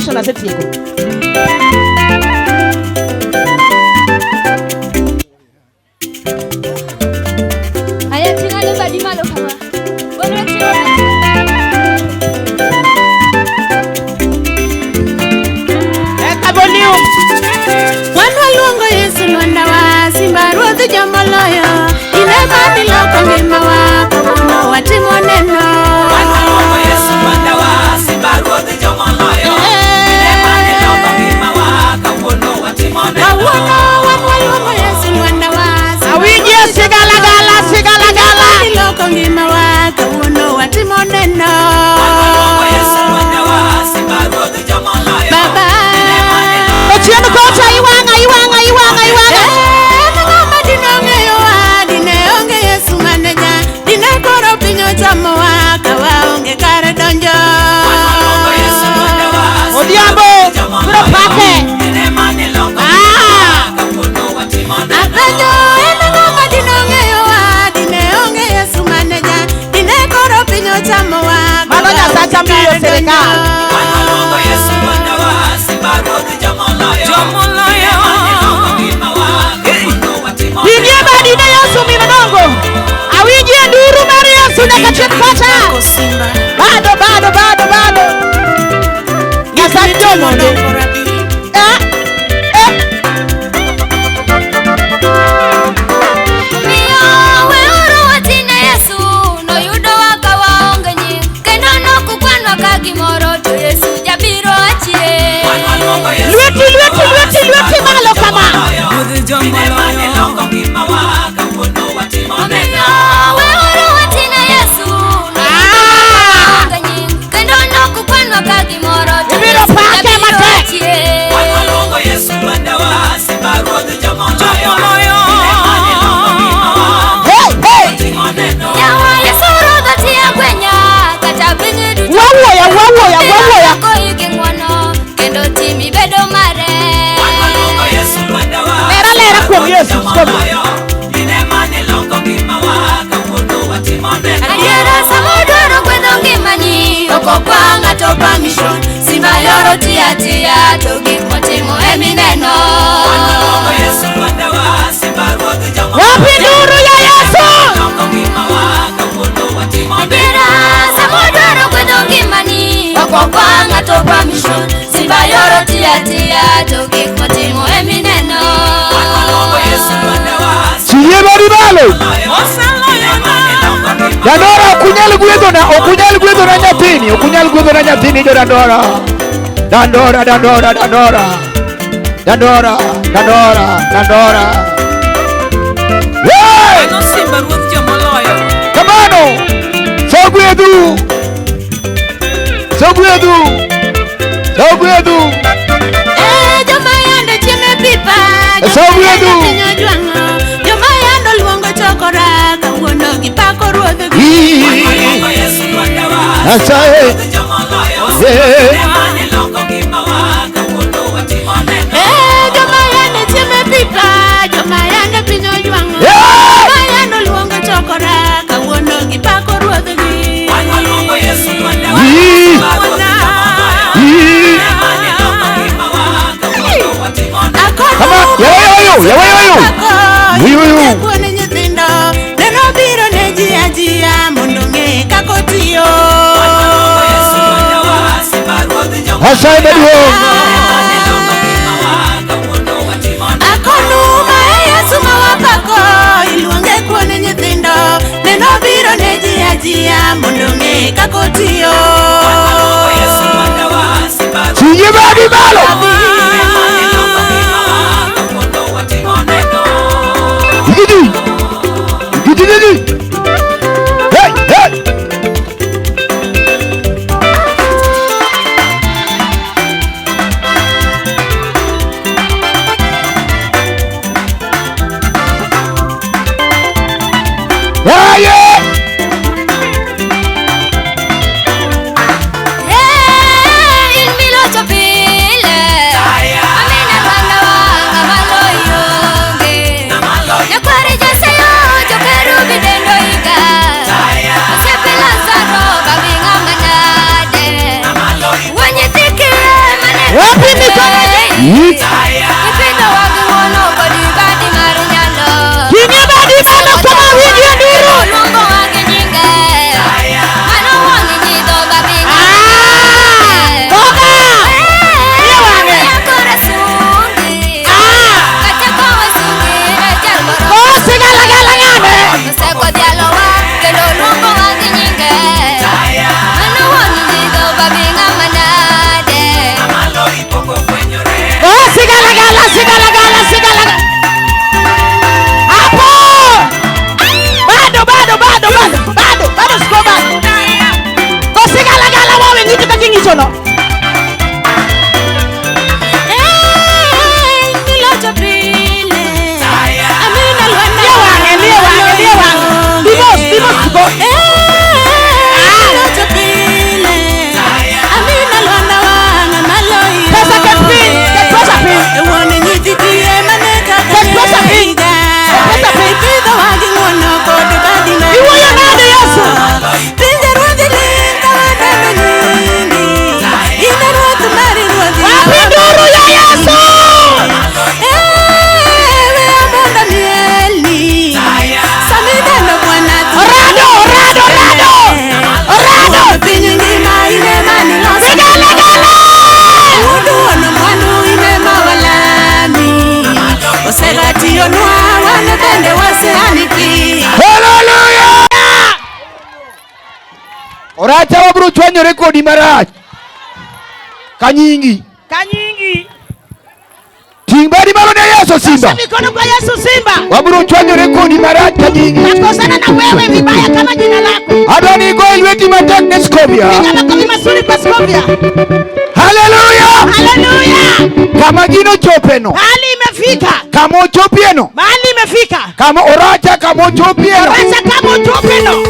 Introduction asetieko. Aya ting'ane badi malo kama. Wadwa ting'o badi. Eka volume. Wan waluongo Yesu lwandawa, simba ruodh jomoloyo. In ema niloko ngimawa, kawuono watimo neno. Wan waluongo Yesu lwandawa, simba ruodh jomoloyo. Ema niloko ngimawa, kawuono watimo neno. Kawuono wan waluongo Yesu lwandawa, simba Awinjie ruodh sigalagala sigalagala. Ema niloko ngimawa, kawuono watimo neno. Wan waluongo Yesu lwandawa, simba ruodh jomoloyo. Baba. Ema niloko To chien kocha iwang'a iwang'a iwang'a iwang'a. Eh, ng'ama dine ong'eyowa, dine onge Yesu maneja, dine koro piny ochamowa, ka waonge kar donjo. Wan waluongo Yesu lwandawa, simba Odhiambo ruodh jomoloyo. biro pake. Ema niloko Ah. ngimawa, kawuono watimo neno. Apenjo en ng'ama dine ong'eyowa, dine onge Yesu maneja, dine koro piny ochamowa, ka Mano Nyasacha waonge miyo kar sirikal. donjo. Wan waluongo Yesu lwandawa, simba ruodh jomoloyo. Ema niloko ngimawa, kawuono watimo Ting'ie neno. badi ne Yesu min dongo. Awinjie nduru mar Yesu nyaka chien kocha. Simba. Bado bado bado bado. Nyasach jomondi. Eh, eh. Omiyo weuru watine Yesu, noyudowa ka waonge nying, kendo nokukwanwa ka gimoro, to Yesu jabiro achien. Wan waluongo Yesu Lweti lweti lweti lweti malo kama. Ema niloko ngimawa, kawuono watimo neno. Omiyo weuru watine Yesu, noyudowa ka waonge nying, kendo nokukwanwa ka gimoro, to Ibiro Yesu pake jabiro matek. achien. Wan waluongo Yesu lwandawa, simba ruodh jomoloyo. Ema niloko ngimawa, Hey, hey. watimo neno. Yawa Yesu ruodh otiyo gwenya, kata piny duto. Wawuoya wawuoya wawuoya. Koyi gi ng'wono, kendo timi bedo mare. Wan waluongo Yesu lwandawa, Lera lera simba kuom ruodh Yesu. Stop. jomoloyo. Ema niloko ngimawa, kawuono watimo neno. Adiera sama odwaro gwedho ngimani, ok okwa ng'ato permission. Simba yoro tiyo atiya, to gik motimo emineno. Wan waluongo Yesu lwandawa, simba ruodh jomoloyo. Wapi nduru ya Yesu? Niloko ngimawa, kawuono watimo neno. Adiera sama odwaro gwedho ngimani, ok okwa ng'ato permission. Simba yoro tiyo atiya, to gik motimo emineno. Wan waluongo Yesu lwandawa, Chie badi malo. Dandora ok unyal gwedhona, ok unyal gwedhona nyathini, ok unyal gwedhona nyathini jo Dandora. Dandora, Dandora, Dandora. Dandora, Dandora, Dandora. Hey! Mano simba ruodh jomoloyo. Kamano. Sogwedhu. Sogwedhu. Sogwedhu. Eh, joma yande chiemo e pipa, joma Sogwedhu. yande piny ojwang'o, joma yande oluongo chokora, kawuono gipako ruodhgi. Wan waluongo Yesu lwandawa, Nyasaye. ruodh jomoloyo. Yeah. Ema niloko ngimawa, kawuono watimo neno. Eh, joma yande chiemo e pipa, joma yande piny ojwang'o, Yeah. joma yande oluongo chokora, kawuono gipako ruodhgi. Wan waluongo Yesu lwandawa, Ii. simba ruodh jomoloyo. Ii. Ema niloko ngimawa, kawuono watimo neno. Akono Kama, yawayoyo, yawayoyo. Yuyu. Kuone nyithindo, neno biro ne ji ajia mondo ng'e kaka otiyo. Wan waluongo Yesu lwandawa, simba ruodh jomoloyo. Nyasaye maduong'. Ema niloko ngimawa, kawuono watimo neno. Akonu ma e Yesu ma wapako, iluonge kuone nyithindo, neno biro ne ji ajia mondo ng'e kaka otiyo. Wan waluongo Yesu lwandawa, simba ruodh Chie badi malo. Ema niloko ngimawa, kawuono watimo neno. Gidi. Gidi gidi. Hey, hey. Yeah, yeah. Eh, Wapi mikono? Ipidhowa gi ng'wono kod badi mar nyalo. Ting'e badi malo kama winjo nduru. Oluongowa gi nyinge. Mano wang' nyidho babi. Ah! Goga! Miye wang'e. Kora sungi. Ah! Kata kowa sungi e jal moro. Go sigalagala ng'ane. Osekodhialowa kendo oluongowa gi nyinge. Mano wang' nyidho babi ng'ama nade. Go sigalagala sigalagala sigalagala. Hapo! Bado bado bado bado bado bado siko bado. Go sigalagala wawe ng'icho kaka ing'icho no. Eh, nilocho pile. Amina lwanda. Miye wang'e, miye wang'e, miye wang'e. Dimos, dimos go. Eh, nilocho pile. Amina lwanda wanga maloyo. Pesa ket piny, ket pesa piny. Wuon nyithi kiye mane kaka Ket pesa piny. higa. Ket pesa piny. Ipidhowa gi ng'wono kod badi mar Iwuoyo nade Yesu? Pinje ruodhi ling' ka waneno nyingi. In e ruoth mar ruodhi. Wapi nduru ya Yesu? Eh, weya mondo amielni. Sama idendo Bwana Orado, orado, orado. Orado. Wuon piny ngima in ema niloso. Sigalagala! Wuod wuon mwandu in ema walami. Osegatiyonwa wan bende waseaniki. Haleluya! Oracha wabiro chwanyore kodi marach. Kanyingi. Kanyingi. Ting' badi malo ne Yesu Simba. Nyosha mikono kwa Yesu Simba. Wabiro chwanyore kodi marach kanyingi. Takosana na wewe vibaya kama jina lako. Adwa ni igoye lweti matek ne Scovia. Piga makofi mazuri kwa Scovia. Haleluya! Haleluya! Kama gino chopeno. Mahali imefika. Kama ochopieno. Mahali imefika. Kama oracha kama ochopieno. Wacha kama uchopeno.